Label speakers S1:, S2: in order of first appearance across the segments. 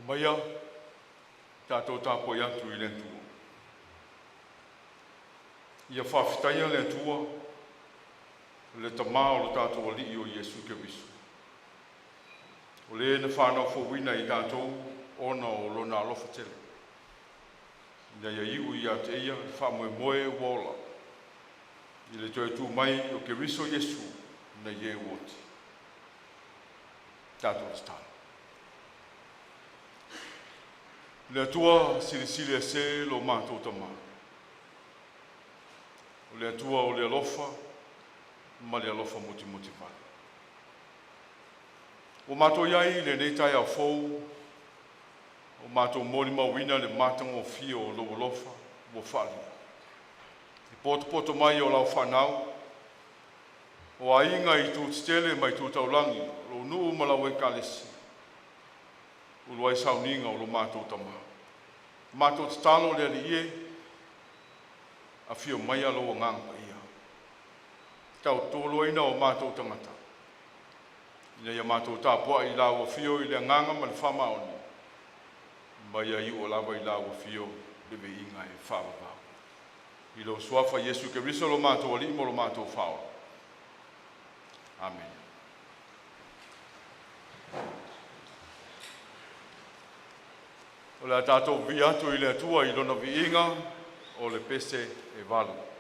S1: Omaia tatou tapuai atu i le Atua. Ia faafetaia le Atua, le Tama o lo tatou Alii o Iesu Keriso, o Le na fanau fouina i tatou ona o Lona alofa tele, ina ia iu ia te Ia le faamoemoe ua ola i le toe tu mai o Keriso Iesu nai e ua oti. Tatou tatalo. Le Atua silisili ese lo matou Tama, o le Atua o le alofa ma le alofa musumusu. Ua matou i ai i lenei taeao fou, ua matou molimauina le matagofie o lou alofa ua faaalia, i le potopoto mai o lau fanau, o aiga i itu tetele ma itu taulagi, lou nuu ma lau ekalesia, ulu ai sauniga o lo matou Tama. Matou tatalo le Alii e, afio maia lou Agaga Paia, tautoaluaina o matou tagata, ina ia matou tapuai i lau afio i le agaga ma le faamaoni, ma ia iu lava i lau afio le viiga e faavavau. I lou Suafa Iesu Keriso lo matou Alii ma lo matou Faaola. Amene. O le a tatou vivii atu i le Atua i Lona viiga o le pese e 8.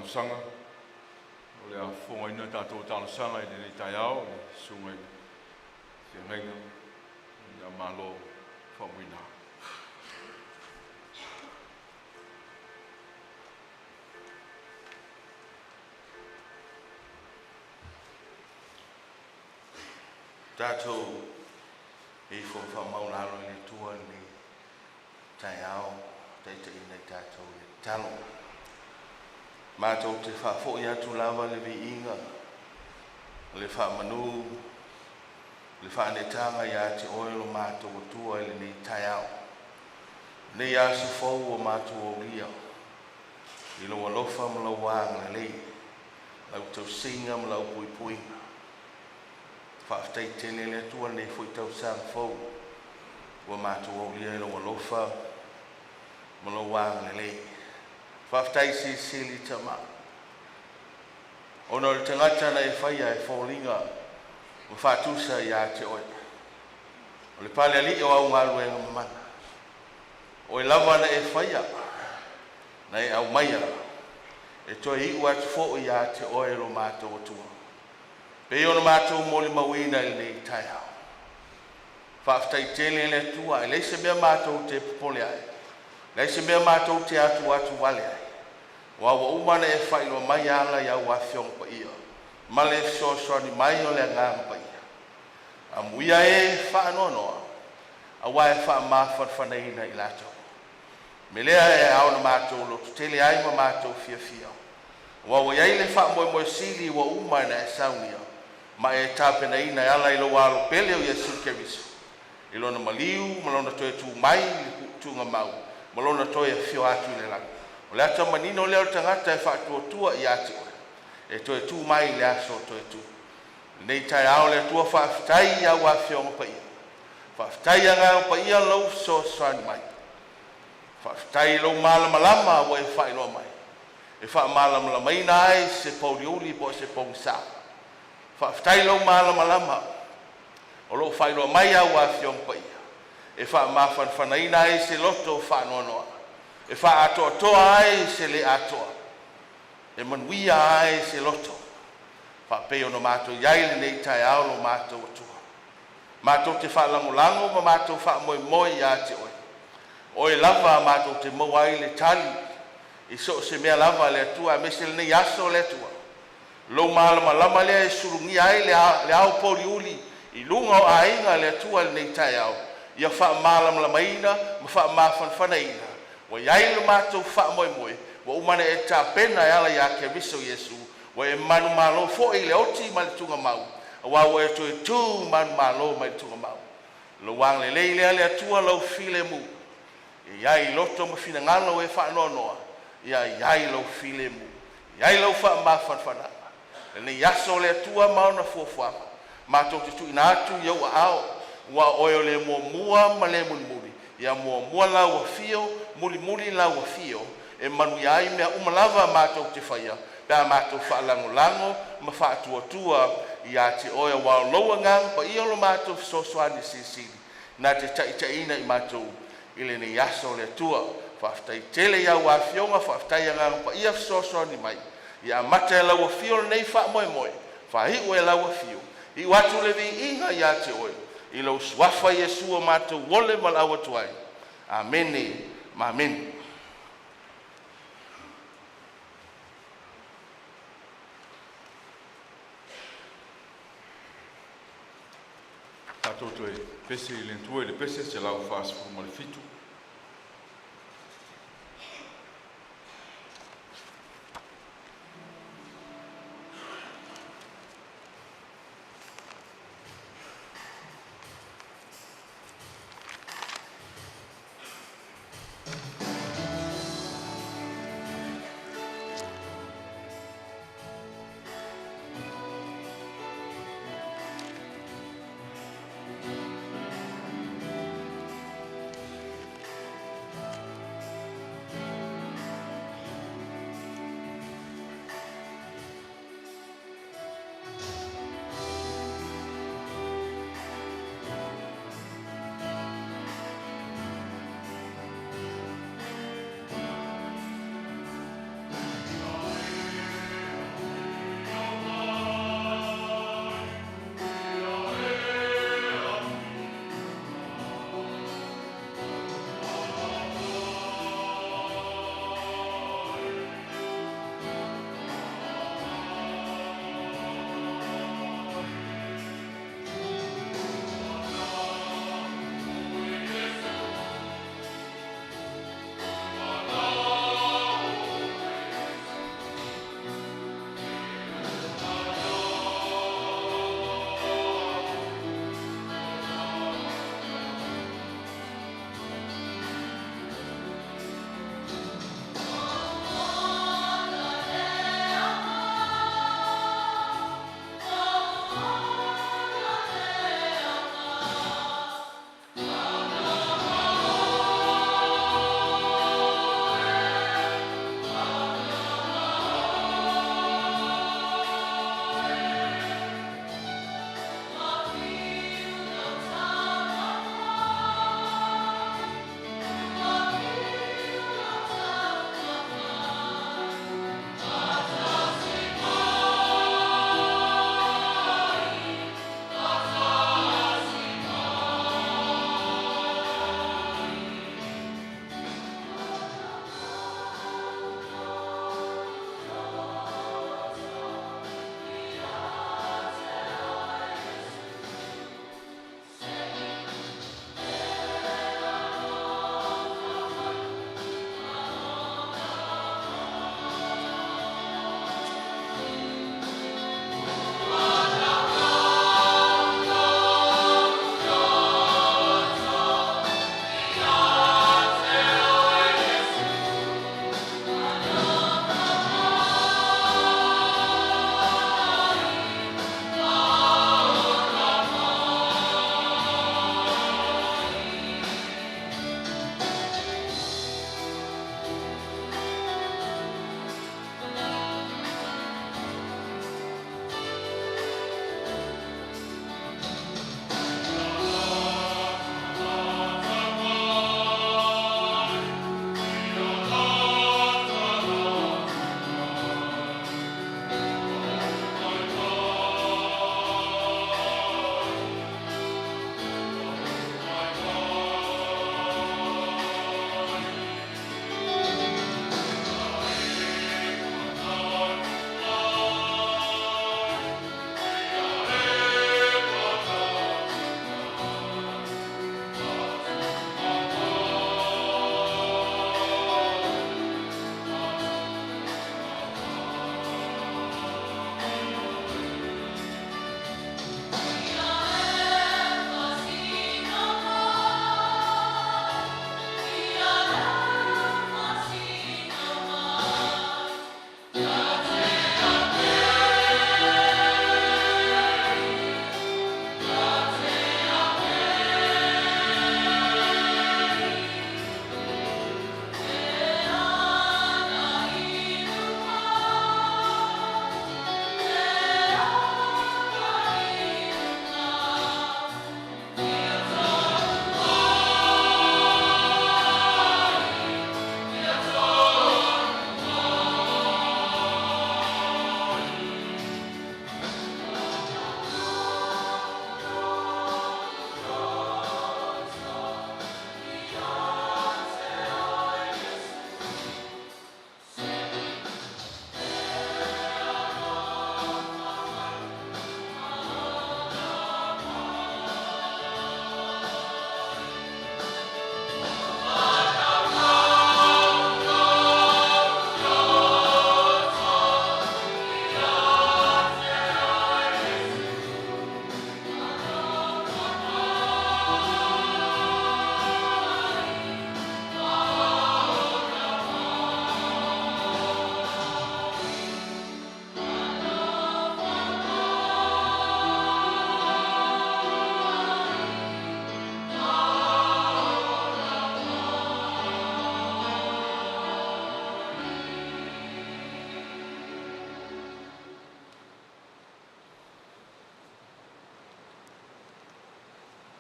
S1: talosaga. O le a fofogaina tatou talosaga i lenei taeao i le susuga i le feagaiga ia Malo Faumuina.
S2: Tatou ifo faamaualalo i le Atua i lenei taeao, taitaiina i tatou i le tatalo. Matou te faafoi atu lava le viiga, o le faamanu, le faaneetaga ia te Oe lo matou Atua i lenei taeao, lenei aso fou ua matou aulia i Lou alofa ma Lou agalelei, lau tausiga ma lau puipuiga. Faafetai tele le Atua i lenei foi tausaga fou ua matou aulia i Lou alofa ma Lou agalelei. Faafetai Silisili Tama, ona o le tagata na e faia e foliga ma faatusa ia te Oe. O le Palealii o au galuega mamana, o Oe lava na e faia, na e aumaia, e toe iu atu foi ia te Oe lo matou Atua, pei ona matou molimauina i lenei taeao. Faafetai tele le Atua, e leai se mea matou te popole ai, leai se mea matou te atuatu vale ai, aua ua uma ona e faailoa mai ala i au Afioga Paia ma le fesoasoani mai o le Agaga Paia. Amuia e faanoanoa aua e faamafanafanaina i latou. O le mea lea e ao ona matou lototele ai ma matou fiafia, aua ua i ai le faamoemoe sili ua uma ona e saunia ma e tapenaina e ala i lou Alo pele o Iesu Keriso i lona maliu ma lona toe tu mai i le tugamau ma lona toe afio atu i le lagi. O le ata manino lea o le tagata e faatuatua ia te oe e toe tu mai i le aso toe tuli. I lenei taeao le Atua faafetai i au Afioga Paia, faafetai Agaga Paia lou fesoasoani mai, faafetai i lou malamalama ua e faailoa mai e faamalamalamaina ai se pouliuli po o se pogisa. Faafetai i lou malamalama o lo o faailoa mai e au Afioga Paia e faamafanafanaina ai se loto faanoanoa, e faaatoatoa ai se le atoa, e manuia ai se loto faapei ona matou i ai i lenei taeao lo matou Atua. Matou te faalagolago ma matou faamoemoe ia te Oe, o Oe lava matou te maua ai le tali i so o se mea lava le Atua aemaise lenei aso le Atua, lou malamalama lea e sulugia ai le aopoliuli i luga o aiga le Atua i lenei taeao, ia faamalamalamaina ma faamafanafanaina. Ua i ai lo matou faamoemoe ua uma ona e tapena e ala ia Keriso Iesu, ua e manumalo foi i le oti ma le tugamau, aua ua e toe tu manumalo mai le tugamau. Lou agalelei lea le Atua, lau filemu e i ai i loto ma finagalo o e faanoanoa, ia i ai lou filemu, i ai lau faamafanafanaga. Lenei aso le Atua ma ona fuafuaga, matou te tuuina atu i ou aao, aua o Oe o le muamua ma le mulimuli. Ia muamua lau afio, mulimuli lau afio, e manuia ai mea uma lava matou te faia pe a matou faalagolago ma faatuatua ia te Oe, aua o lou Agaga Paia lo matou fesoasoani silisili na te taitaiina i matou i lenei aso le Atua. Faafetai tele i au Afioga, faafetai Agaga Paia fesoasoani mai. Ia amata e lau afio lenei faamoemoe, faaiu e lau afio, iu atu le viiga ia te Oe, i lou Suafa Iesu ua matou ole valaau atu ai. Amene. Amene.
S1: Tatou toe pese i le Atua i le pese 147.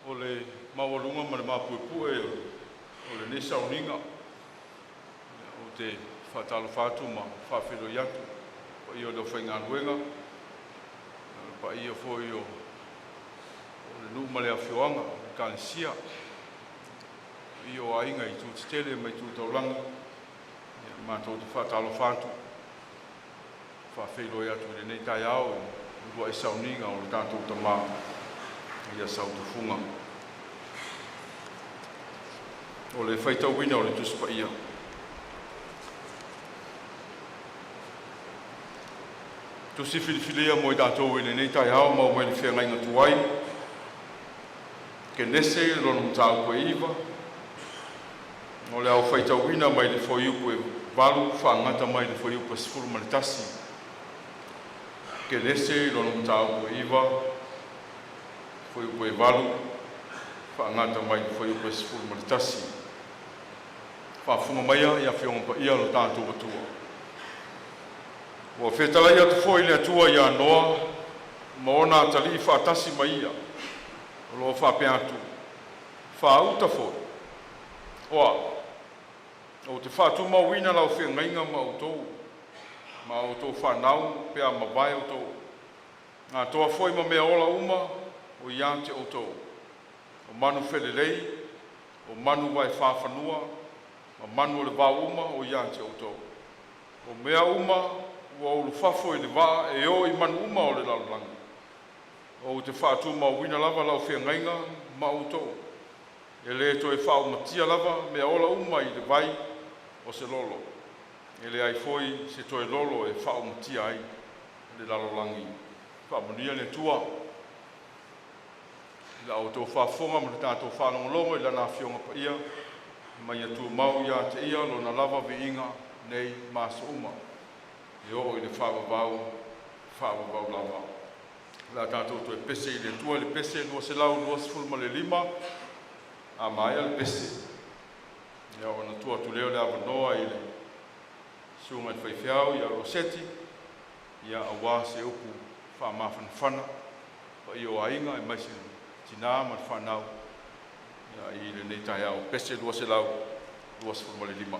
S1: O le maualuga ma le mapuepue o lenei sauniga, ou te faatalofa atu ma faafeiloai atu i le paia o le aufaigaluega, le paia foi o le nuu ma le afioaga, ekalesia, le paia o aiga i itu tetele ma itu taulaga. Matou te faatalofa atu, faafeiloai atu i lenei taeao i le uluai sauniga o le tatou tama ia Sautufuga. O le faitauina o le Tusi Paia. Tusi filifilia mo i tatou i lenei taeao maua mai le Feagaiga Tuai, Kenese lona mataupu e 9, o le a faitauina mai le fuaiupu e 8 faagata mai le fuaiupu e 11. Kenese lona mataupu e 9, fuaiupu e 8 faagata mai le fuaiupu e 11. Faafofoga maia i Afioga Paia a lo tatou Atua. Ua fetalai atu foi le Atua ia Noa ma ona atalii faatasi ma ia, o lo o faapea atu, “Faauta foi, o au, ou te faatumauina lau feagaiga ma outou, ma a outou fanau pe a mavae outou, atoa foi ma mea ola uma o ia te outou, o manu felelei, o manu vaefa-fanua, ma manu o le vao uma o ia te outou. O mea uma ua ulufafo i le vaa e o i manu uma o le lalolagi, ou te faatumauina lava lau feagaiga ma outou. E le toe faaumatia lava mea ola uma i le vai o se lolo, e leai foi se toe lolo e faaumatia ai le lalolagi.” Faamanuia le Atua i la outou faafofoga ma le tatou faalogologo i Lana Afioga Paia, ma ia tumau ia te Ia Lona lava viiga nei ma aso uma, e oo i le faavavau, faavavau lava. O le a tatou toe pese i le Atua i le pese 225. A maea le pese, ia ona tuu atu lea o le avanoa i le susuga i le faifeau ia Roseti, ia aua se upu faamafanafana i le paia o aiga aemaise le tina ma le fanau i lenei taeao. Pese 225.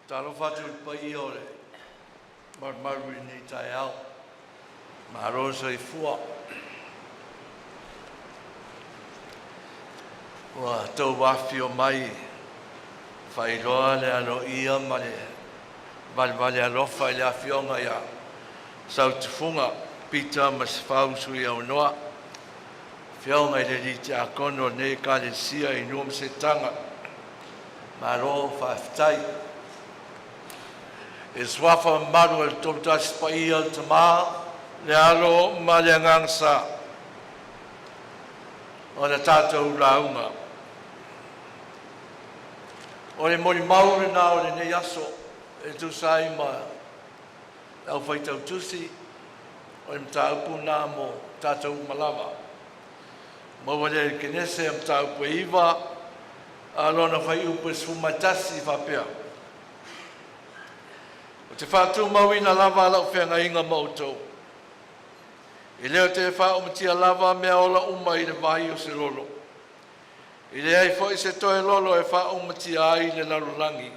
S3: Talofa atu i le paia o le malumalu i lenei taeao. Malo le soifua. Ua outou afifio mai e faailoa le aloaia ma le valevale alofa i le Afioga ia Tufuga Pita Masefau Suiaunoa, afioga i le Tiakono o lenei Ekalesia i lua ma Setaga. Malo faafetai. I le suafa mamalu o le Toolutasi Paia o le Tama, le Alo ma le Agaga Sa, o le tatou lauga, o le molimau lena o lenei aso e tusa ai ma le aufaitau tusi o le mataupu lena mo tatou uma lava. Maua lea i le Kenese mataupu e 9 a lona fuaiupu e 11 e faapea: Ou te faatumauina lava lau feagaiga ma outou, e le toe faaumatia lava mea ola uma i le vai o se lolo. E leai foi se toe lolo e faaumatia ai le lalolagi.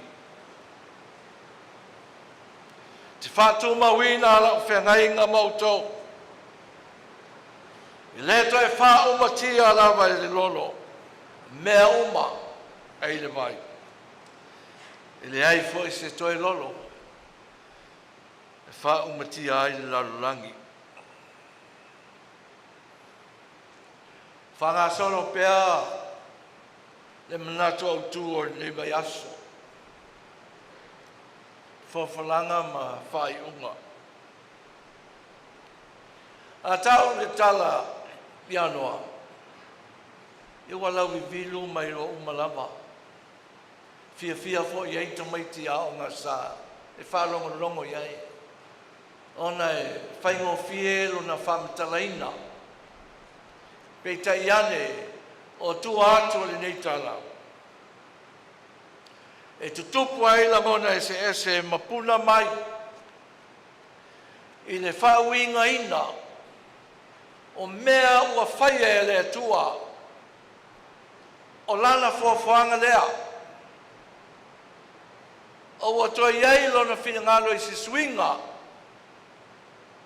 S3: Ou te faatumauina lau feagaiga ma outou, e le toe faaumatia lava e le lolo mea uma ai le vai. E leai foi se toe lolo e faaumatia ai le lalolagi. Faagasolo pea le manatu autu o lenei vaiaso, folafolaga ma faaiuga. A tau le tala ia Noa, ia ua lauivilu ma iloa uma lava. E fiafia foi i ai tamaiti aoga sa e faalogologo i ai, ona e faigofie lona faamatalaina. Peitai ane, o tua atu o lenei tala, e tutupu ai lagona eseese e mapuna mai i le faauigaina o mea ua faia e le Atua. O Lana foafoaga lea, a ua toe i ai Lona finagalo i se suiga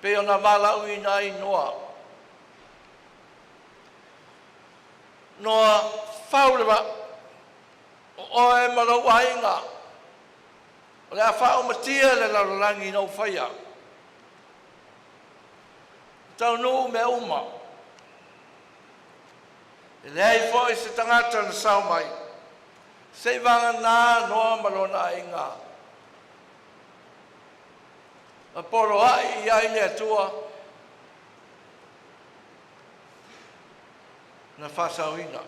S3: pei ona valaauina ai Noa. Noa, fau le vaa, o oe ma lou aiga, o le a faaumatia le lalolagi na ou faia. E taunuu mea uma, e leai foi se tagata na sao mai, seiavagana Noa ma lona aiga. Na poloai ai le Atua na faasaoina.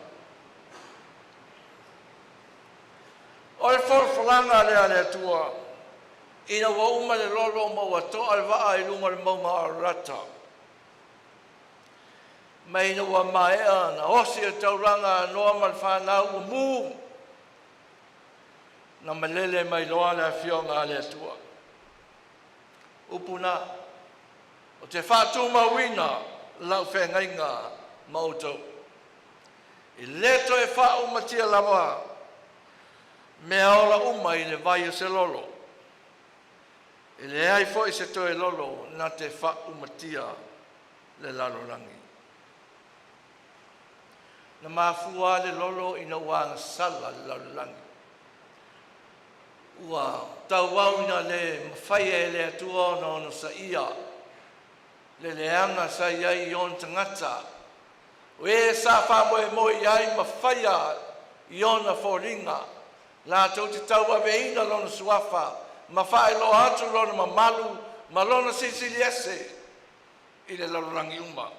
S3: O le folafolaga lea a le Atua ina ua uma le lolo ma ua toa le vaa i luga o le mauga o Ararata, ma ina ua maea ona osi le taulaga a Noa ma le fanau ua mu, na malele mai loa le afioga a le Atua. Upu na, ou te faatumauina lau feagaiga ma outou, e le toe faaumatia lava mea ola uma i le vai o se lolo. E leai foi se toe lolo na te faaumatia le lalolagi. Na mafua le lolo ina ua agasala le lalolagi, ua tauau ina le mafaia e le Atua ona onosaia le leaga sa i ai i ona tagata, o e sa faamoemoe i ai ma faia i ona foliga latou te tauaveina lona suafa ma faailoa atu lona mamalu ma lona Silisili Ese i le lalolagi uma.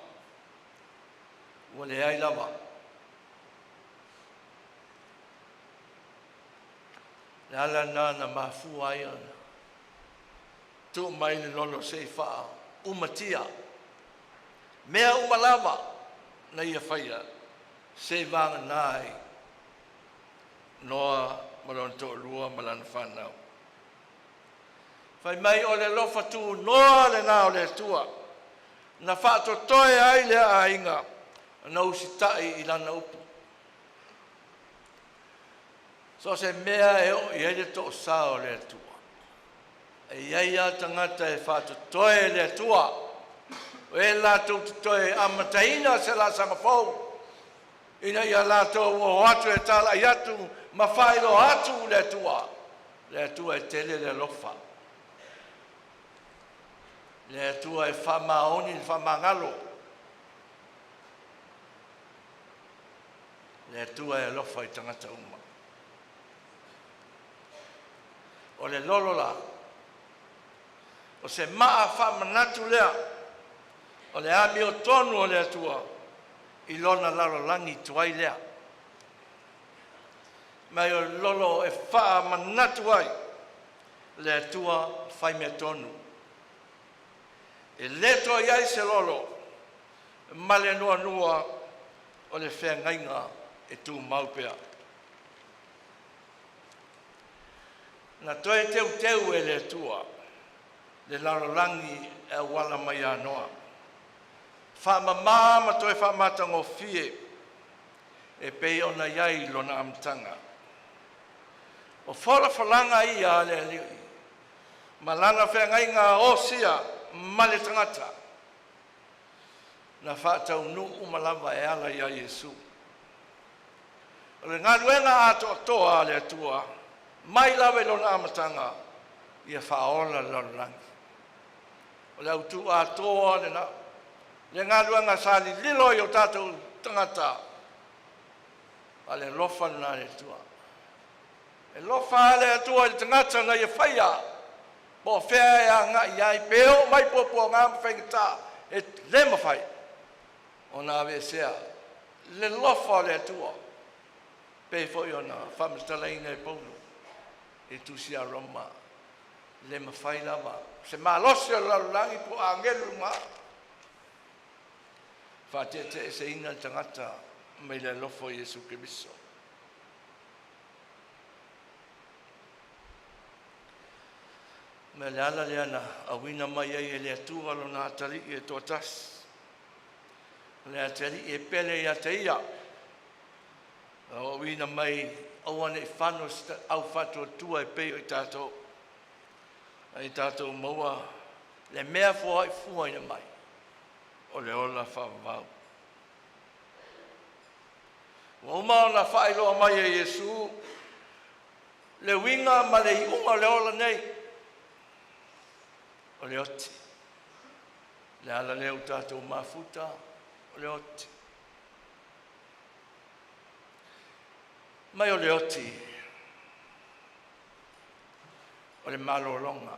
S3: Ua leai lava. Le ala lena na mafua ai ona tuu mai le lolo se i faaumatia mea uma lava na ia faia, seivagana ai Noa ma lona toalua ma lana fanau. Fai mai o le alofa tunoa lena o le Atua na faatotoe ai lea aiga na usitai i lana upu. So o se mea e oo i ai le toosā o le Atua. E i ai lava tagata e faatotoe e le Atua, o e latou te toe amataina se laasaga fou ina ia latou o atu e talai atu ma faailoa atu le Atua. Le Atua e tele le alofa. Le Atua e faamaoni le faamagalo. Le Atua e alofa i tagata uma. O le lolo la, o se maa faamanatu lea o le amiotonu a le Atua i lona lalolagi tuai lea. Ma o le lolo e faamanatu ai le Atua faimeatonu. E le toe i ai se lolo ma le noanoa o le feagaiga e tumau pea. Na toe teuteu e le Atua le lalolagi e auala mai ia Noa, faamama ma toe faamatagofie e pei ona i ai i lona amataga. O folafolaga ia a le Alii ma Lana feagaiga osia ma le tagata, na faataunuu uma lava e ala ia Iesu. O le galuega atoatoa a le Atua mai lava i lona amataga ia faaola le lalolagi. O le autu atoa lena, le galuega sa lililo ai o tatou tagata, a le alofa lena o le Atua. E alofa lava le Atua i le tagata na ia faia, po o fea e agai i ai, pe oo mai puapuaga ma faigata, e le mafai ona aveesea le alofa o le Atua, pei foi ona faamatalaina e Paulo i le tusi a Roma, e le mafai lava se malosi o le lalolagi po o agelu i luga, faateeteeseina le tagata mai le alofa o Iesu Keriso. Ma le ala lea na auina mai ai e le Atua Lona Atalii e toatasi, o le Atalii e pele ia te Ia, na auina mai aua ne i fano se aufaatuatua e pei o i tatou, a ia tatou maua le mea foai fuaina mai, o le ola faavavau. Ua uma ona faailoa mai e Iesu le uiga ma le iuga o le ola nei, o le oti. O le ala lea ua tatou mafuta, o le oti. Mai o le oti, o le malologa.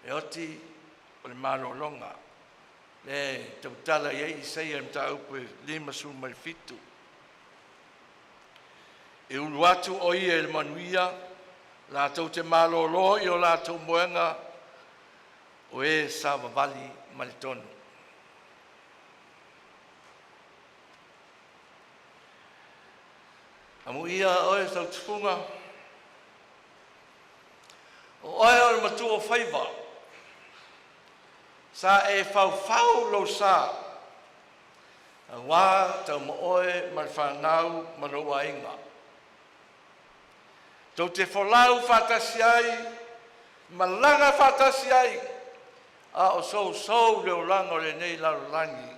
S3: E oti o le malologa, e tautala i ai Isaia i le mataupu e 57. E ulu atu o ia i le manuia, latou te malolo i o latou moega o e savavali ma le tonu. Amuia oe Sautufuga, o oe o le matuaofaiva, sa e faufau lou sa aua taumaoe ma le fanau ma lou aiga. Tou te folau faatasi ai ma laga faatasi ai a o sousou le olaga o lenei lalolagi,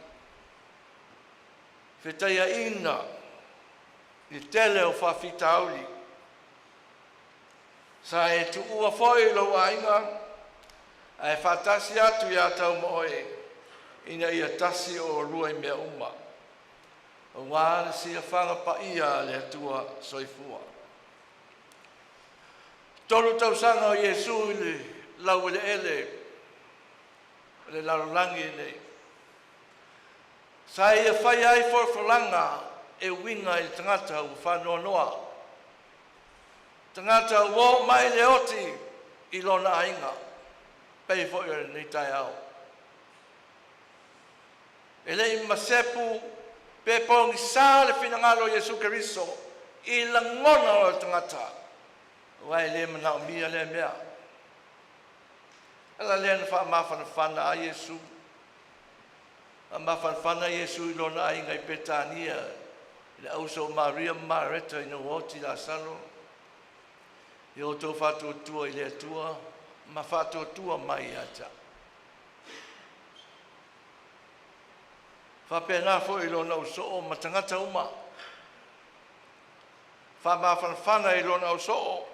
S3: fetaiaina i le tele o faafitauli. Sa e tuua foi lou aiga ae faatasi atu ia Taumaoe ina ia tasi oulua i mea uma, aua le silafaga paia a le Atua Soifua. 3 tausaga o Iesu i le laueleele o le lalolagi lenei, sa ia faia ai folafolaga e uiga i le tagata ua faanoanoa, tagata ua oo mai le oti i lona aiga, pei foi o lenei taeao. E le i masepu pe pogisa le finagalo o Iesu Keriso i lagona o tagata, aua e le manaomia lea mea. O le ala lea na faamafanafana ai Iesu, faamafanafana Iesu i lona aiga i Petania. Le auso o Maria ma Mareta ina ua oti Lasalo, ia outou faatuatua i le Atua ma faatuatua mai ia te a'u. Faapena foi lona ausoo ma tagata uma, faamafanafana i lona ausoo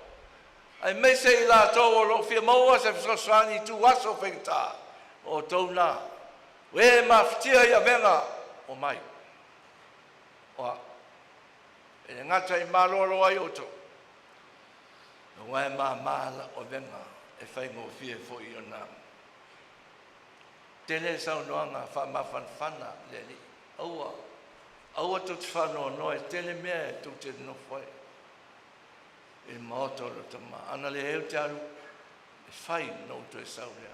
S3: aemaise i latou o lo o fia maua se fesoasoani i ituaso faigata. O outou na, o e mafatia i avega, omai. O a'u, e le gata i malolo ai outou, aua e mama lau avega e faigofie foi ona alu. Tele saunoaga faamafanafana le Alii, aua aua tou te faanoanoa e tele mea e tou te nonofo ai i le maota o le Tama. A na leai ou te alu, e fai ona ou toe sau lea.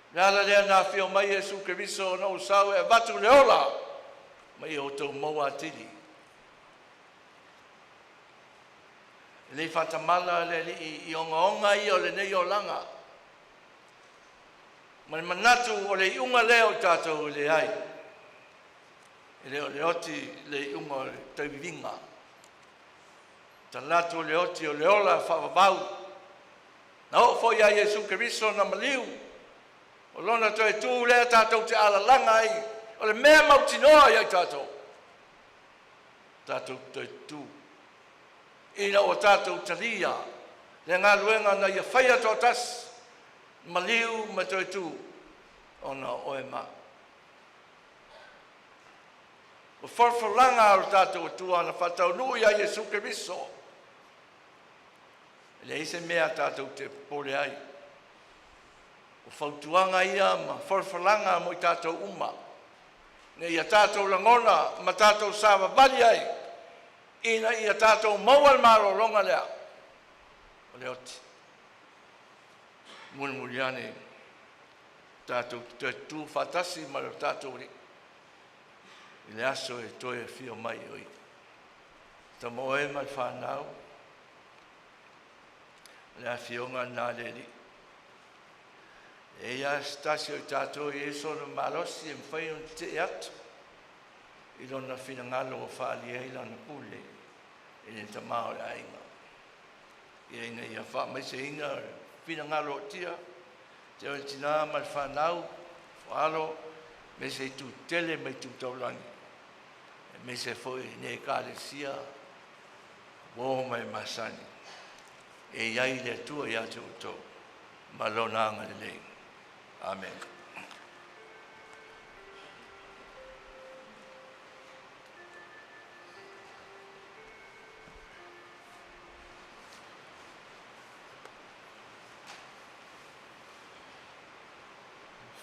S3: O le ala lea na afio mai Iesu Keriso ona ou sau e avatu le ola ma ia outou maua atili. E le faatamala le Alii i ogaoga ia o lenei olaga ma le manatu o le iuga lea o tatou e leai. E le o le oti le iuga o le tauiviga, talatũ o le oti o le ola faavavau. Na oo foi ia Iesu Keriso na maliu, o Lona toe tu lea tatou te alalaga ai, o le mea mautinoa ia i tatou, tatou te toe tu ina ua tatou talia le galuega na Ia faia toatasi, maliu ma toe tu ona o oe ma a'u. O folafolaga a lo tatou Atua na faataunuu ia Iesu Keriso, e leai se mea tatou te popole ai. O fautuaga ia ma folafolaga mo i tatou uma, ina ia tatou lagona ma tatou savavali ai, ina ia tatou maua le malologa lea o le oti. Mulimuli ane tatou te toe tutu faatasi ma le tatou Alii i le aso e toe afio mai ai o Ia. Tama e ma le fanau, o le afioga lena a le Alii. E i ai lava se tasi o i tatou e i ai sona malosi e mafai ona tetee atu i lona finagalo ua faaalia ai lana pule i le tama o le aiga. Ia ina ia faamaiseina le finagalo ootia te oe le tinā ma le fanau, o alo, aemaise itu tetele ma itu taulagi, aemaise foi lenei Ekalesia, uo ma e masani. E i ai le Atua ia te outou ma Lona agalelei. Amene.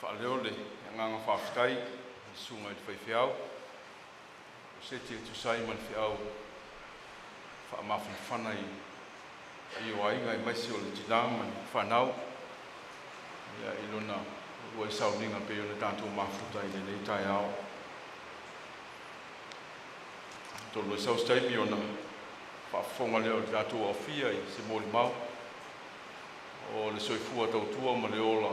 S1: Faaleo le agaga faafetai i le susuga i le faifeau o seti e tusa ai ma le feau faamafanafana i le paia o aiga aemaise o le tina ma le fanau i lona uluai sauniga pei ona tatou mafuta i lenei taeao. Atonu e sau se taimi ona faafofoga lea o le tatou aofia i se molimau o le soifua tautua ma le ola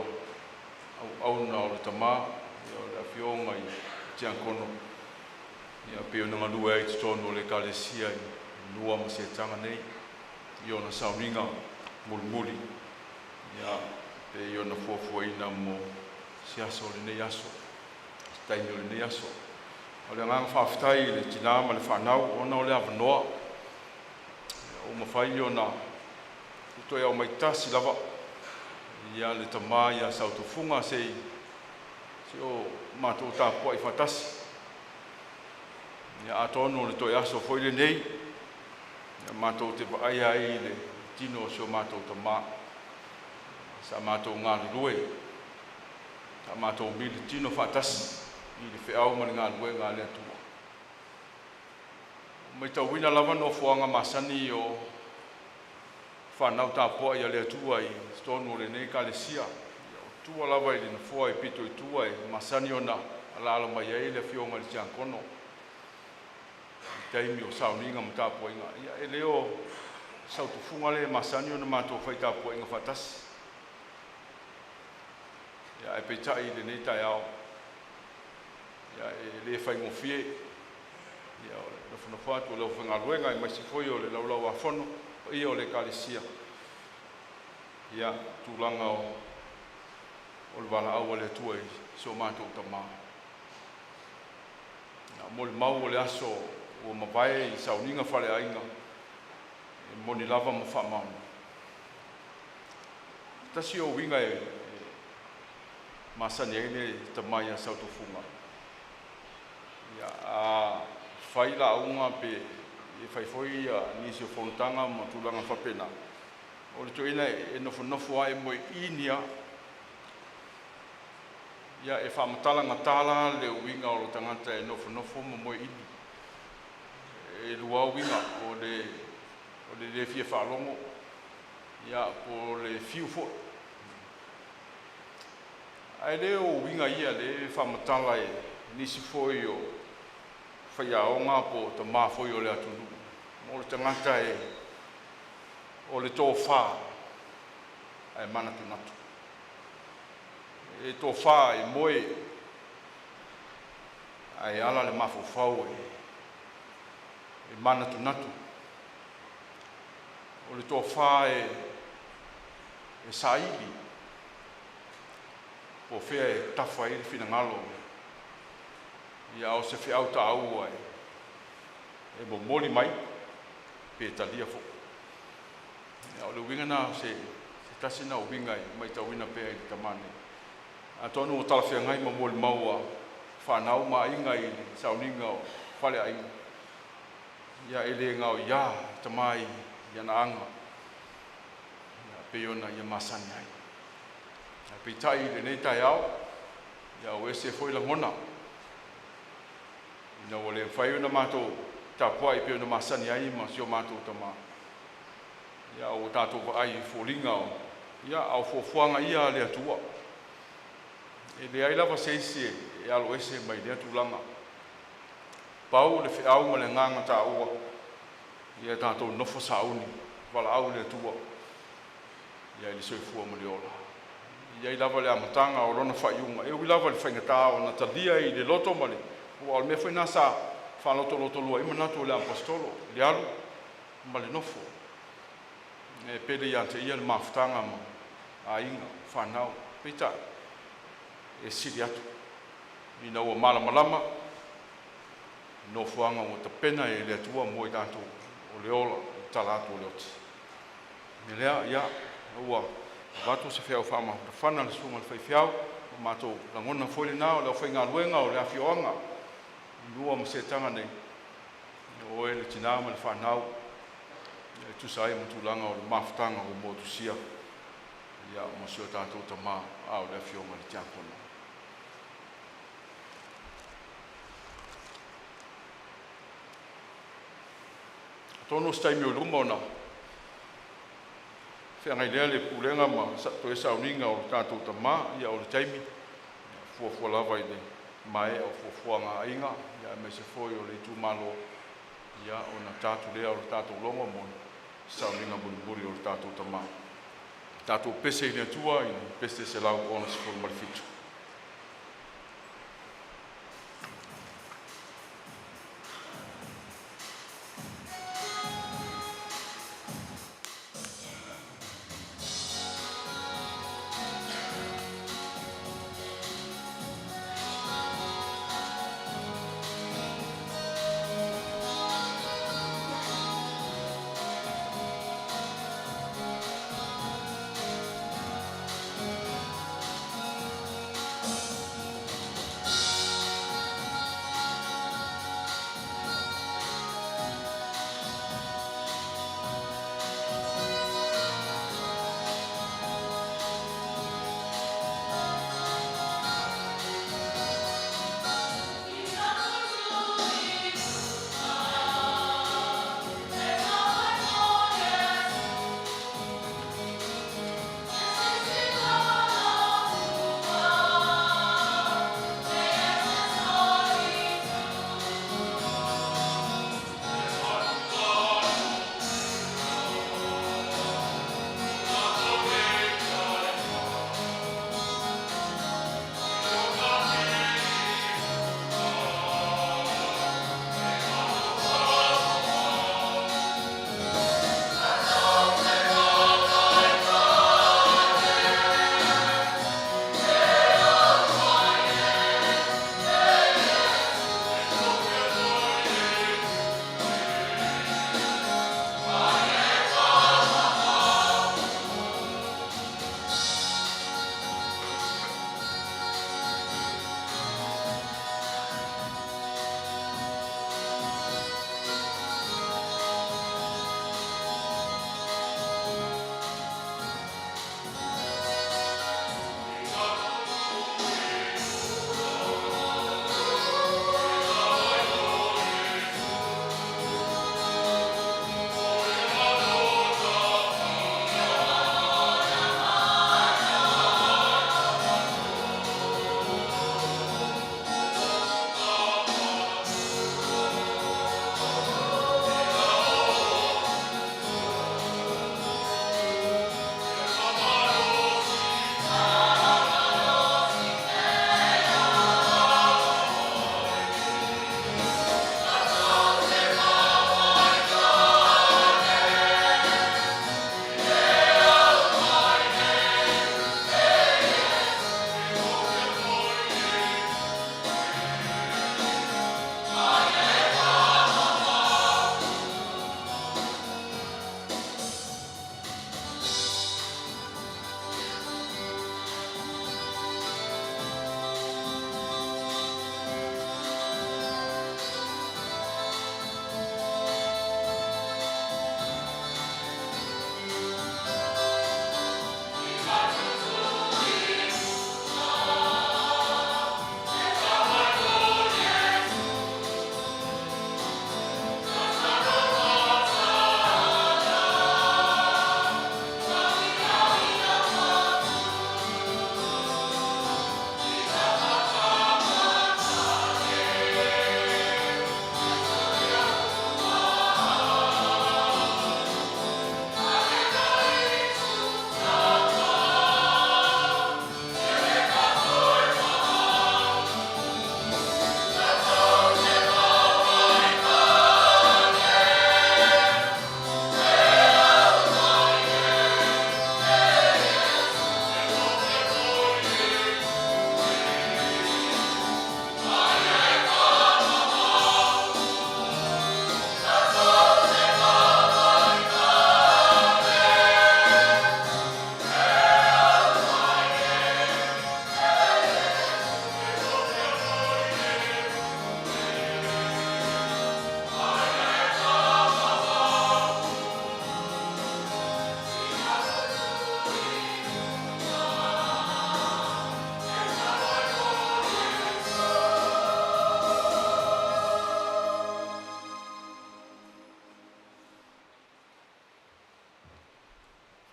S1: auauna o le tama, o le afioga i le Tiakono, pei ona galue ai i totonu o le Ekalesia i Nua ma Setaga nei i ona sauniga mulimuli, pei ona fuafuaina mo se aso o lenei aso, se taimi o lenei aso. A o le agaga faafetai i le tina ma le fanau ona o le avanoa ua mafai ona toe aumai tasi lava le tama ia Sautufuga se i o matou tapuai faatasi. Atonu o le toe aso foi lenei matou te vaaia ai i le tino o si o matou tama sa matou galulue, sa matou militino faatasi i le feau ma le galuega a le Atua. Ua matauina lava nofoaga masani o fanau tapuai a le Atua i totonu o lenei Ekalesia. O tua lava i le nofoa e pito i tua e masani ona alaala mai ai le afioga i le tiakono i taimi o sauniga ma tapuaiga. Ia, e le o Sautufuga le e masani ona matou fai tapuaiga faatasi. Ia, ae peitai i lenei taeao, Ia, e le faigofie ia o le nofonofo atu o le aufaigaluega aemaise foi o le Laulau-a-Fono, paia o le Ekalesia, ia tulaga o le valaau a le Atua i si o matou tama. Ia molimau o le aso ua mavae i sauniga faaleaiga, e moni lava ma faamaoni. Tasi o uiga e masani ai le tama ia Sautufuga, ia a fai lauga pe fai foi ia nisi o fonotaga ma tulaga faapena, o le toeaina e nofonofo lava e moeini lava. Ia e faamatala la le uiga o le tagata e nofonofo ma moeini. E lua lava uiga, o le le fia faalogo ia po o le fiu foi. Ae le o uiga ia o lea e faamatala e nisi foi o faiaoga po o tama foi o le atunuu, o le tagata o le tofa ae manatunatu. E tofa e moe ae ala le mafaufau e manatunatu. O le tofa e saili po o fea e tafa i ai le finagalo, a o se feau taua e momoli mai pe talia foi. O le uiga lena o se tasi lena o uiga e matauina pea i le tama nei. Atonu ua talafeagai ma molimau a fanau ma aiga i le sauniga o faleaiga, ia e le gaoia e tama i ana aga pei ona ia masani ai. Ae peitai i lenei taeao, ia ua ese foi lagona ina ua le mafai ona matou tapuai pei ona masani ai ma si o matou tama, ia ua tatou vaai i foliga o ia a o fuafuaga ia a le Atua. E leai lava se isi e aloese mai lea tulaga. Pau le feau ma le agaga taua, ia tatou nofo sauni, valaau i le Atua ia i le soifua ma le ola. E i ai lava le amataga o lona faaiuga, e ui lava i le faigata ona talia i le loto ma le aua o le mea foi lena sa faalotolotolua ai manatu o le Aposetolo, le alu ma le nofo. E pele ia te ia le mafutaga ma aiga, fanau, peitai e sili atu ina ua malamalama nofoaga ua tapena e le Atua mo i tatou o le ola, o le tala atu o le oti. O le mea lea, ia, ua avatu se feau faamafanafana a le susuga i le faifeau, ua matou lagona foi lena o le aufaigaluega o le afioaga i Nua ma Setaga nei, o oe le tina ma le fanau e tusa ai ma tulaga o le mafutaga ua motusia ia ma si o tatou tama a o le afioga i le Tiakono. Atonu o se taimi o i luma ona feagai lea le pulega ma toe sauniga o le tatou tama, ia o le taimi fuafua lava i le maea o fuafuaga a aiga aemaise foi o le itumalo, ia ona ta atu lea o le tatou logo mo le sauniga mulimuli o le tatou tama. Tatou pese i le Atua i le pese 167.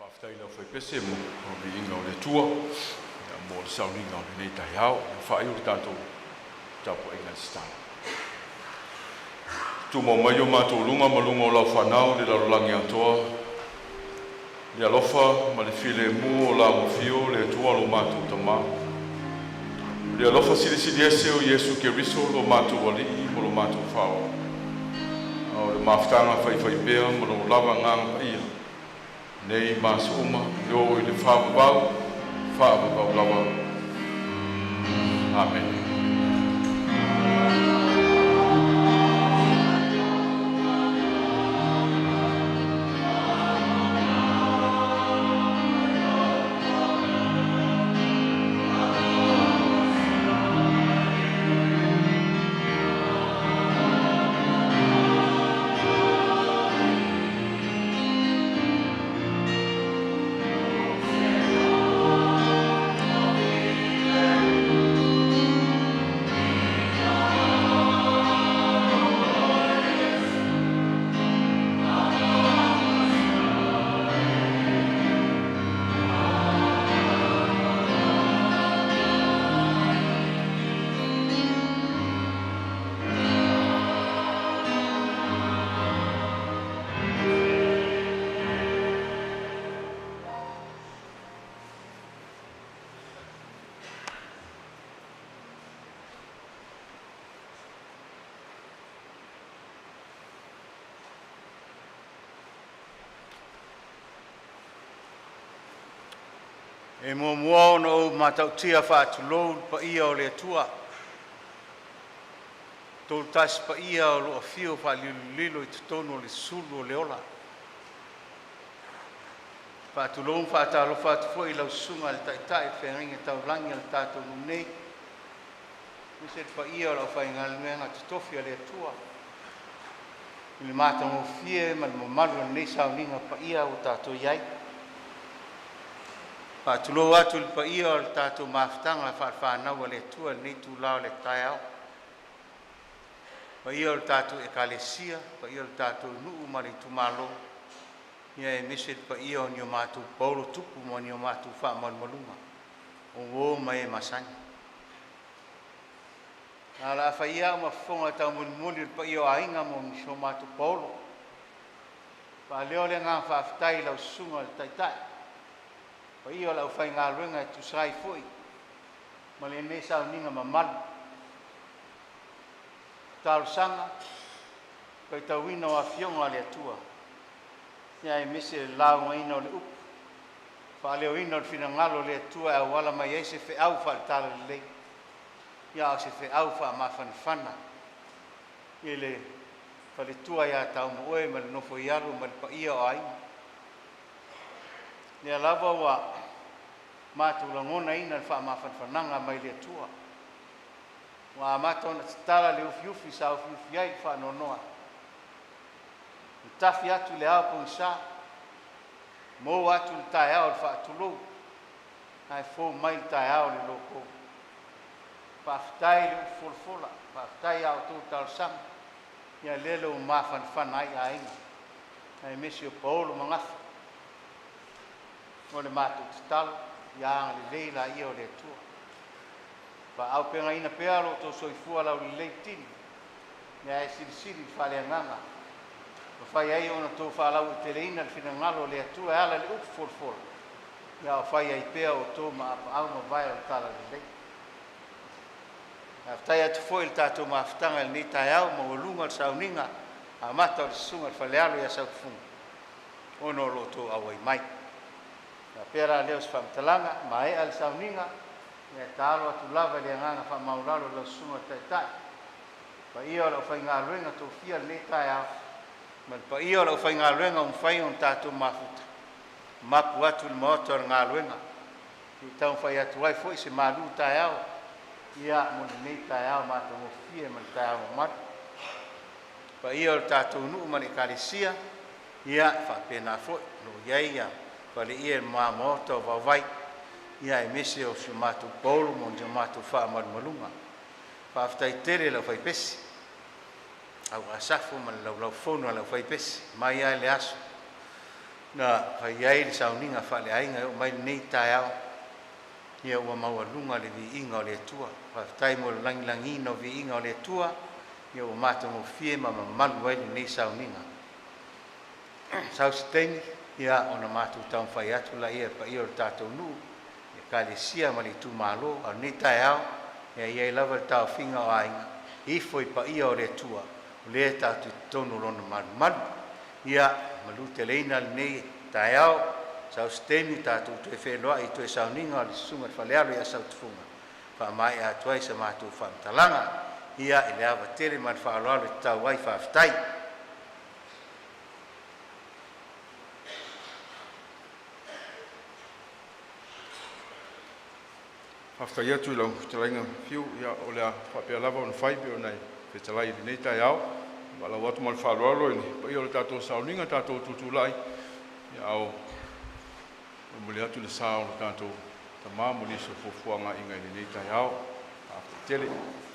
S1: Faafetai i le aufaipese mo le viiga o le Atua mo le sauniga o lenei taeao. Ua faaiu le tatou tapuaiga i le tatalo. Tumau mai o matou luga ma luga o lau fanau i le lalolagi atoa, le alofa ma le filemu o lau afio le Atua lo matou Tamā, le alofa silisili ese o Iesu Keriso lo matou Alii ma lo matou Faaola, a o le mafutaga faifaipea ma lou lava Agaga Paia, nei ma aso uma e oo i le faavavau, faavavau lava. Amene.
S4: E muamua ona ou matautia faatulou le paia o le Atua, tolu tasi paia o lo o afio faalilolilo i totonu o le sulu o le ola. Faatulou ma faatalofa atu foi i lau Susuga i le Taitai le Feagaiga Taulagi a le tatou nuu nei, aemaise le paia o le aufaigaluega totofi a le Atua i le matagofie ma le mamalu o lenei sauniga paia ua tatou i ai. Faatulou atu i le paia o le tatou mafutaga faale-fanau a le Atua i lenei itula o le taeao, paia o le tatou Ekalesia, paia o le tatou nuu ma le itumalo, ia aemaise le paia o ni o matou paolo tupu ma ni o matou faamalumaluga, o uo ma e masani. Ae o le a fai ia au ma fofoga taumolimoli o le paia o aiga ma si o matou paolo, faaleo le agaga faafetai i lau Susuga i le Taitai, paia o le aufaigaluega e tusa ai foi ma lenei sauniga mamalu. Talosaga, faitauina o Afioga a le Atua, ia aemaise le laugaina o le upu, faaleoina o le finagalo o le Atua e auala mai ai se feau faale-Talalelei, ia a o se feau faamafanafana i le faletua ia Taumaoe ma le nofo-i-alo ma le paia o aiga. Lea lava ua matou lagonaina le faamafanafanaga mai le Atua, ua amata ona tatala le ufiufi sa ufiufi ai le faanoanoa, ua tafi atu le ao pogisa, maua atu le taeao o le faatulou, ae fou mai le taeao o le loko. Faafetai i le upu folafola, faafetai a outou talosaga, ia lele ua mafanafana ai aiga, aemaise o paolo ma gafa. O le matou tatalo, ia agalelei laia o le Atua, faaauupegaina pea lo outou soifua laulelei tino, ae silisili le faaleagaga ua fai ai ona outou faalauaiteleina le finagalo o le Atua e ala i le upu folafola, ia o fai ai pea outou ma apaau ma vae o le talalelei. Faafetai atu foi i le tatou mafutaga i lenei taeao maualuga le sauniga amata o le susuga i le Falealo ia Sautufuga ona o lo outou auai mai. Faapea la lea o se faamatalaga, maea le sauniga, ia e taalo atu lava i le agaga faamaualalo i lau susuga i le Taitai, paia o le aufaigaluega tofia i lenei taeao ma le paia o le aufaigaluega ua mafai ona tatou mafuta, mapu atu i le maota o le galuega se i taumafai atu ai foi se malu taeao ia mo lenei taeao matagofie ma le taeao mamalu. Paia o le tatou nuu ma le Ekalesia, ia e faapena foi o lo o i ai ia faleia i le ma maota o Vaovai, ia aemaise o si o matou paolo ma si o matou faamalumaluga. Faafetai tele i le aufaipese, au Asafo ma le laulaufono a le aufaipese mai lava i le aso Na fai ai le sauniga faaleaiga e oo mai lenei taeao, ia ua maualuga le viiga o le Atua. Faafetai mo le lagilagiina o viiga o le Atua, ia ua matagofie ma mamalu ai lenei sauniga. Sau se taimi, ia ona matou taumafai atu laia i le paia o le tatou nuu, ekalesia ma le itumalo. A o lenei taeao, ia e i ai lava le taofiga o aiga, ifo i paia o le Atua, o lea tatou te i totonu o lona malumalu. Ia manuteleina lenei taeao, sau se taimi tatou toe feiloai i toe sauniga o le Susuga i le Falealo ia Satuifuga e faamaea atu ai sa matou faamatalaga. Ia i le ava tele ma le faaaloalo e tatau ai, faafetai.
S1: Faafetai atu i lau fetalaiga Fiu, ia o le a faapea lava ona fai pei ona e fetalai i lenei taeao. E valaau atu ma le faaaloalo i le paia o le tatou sauniga, tatou tutulai a o momoli atu le sa o le tatou Tama mo nisi o fuafuaga agiga i lenei taeao. Faafetai tele.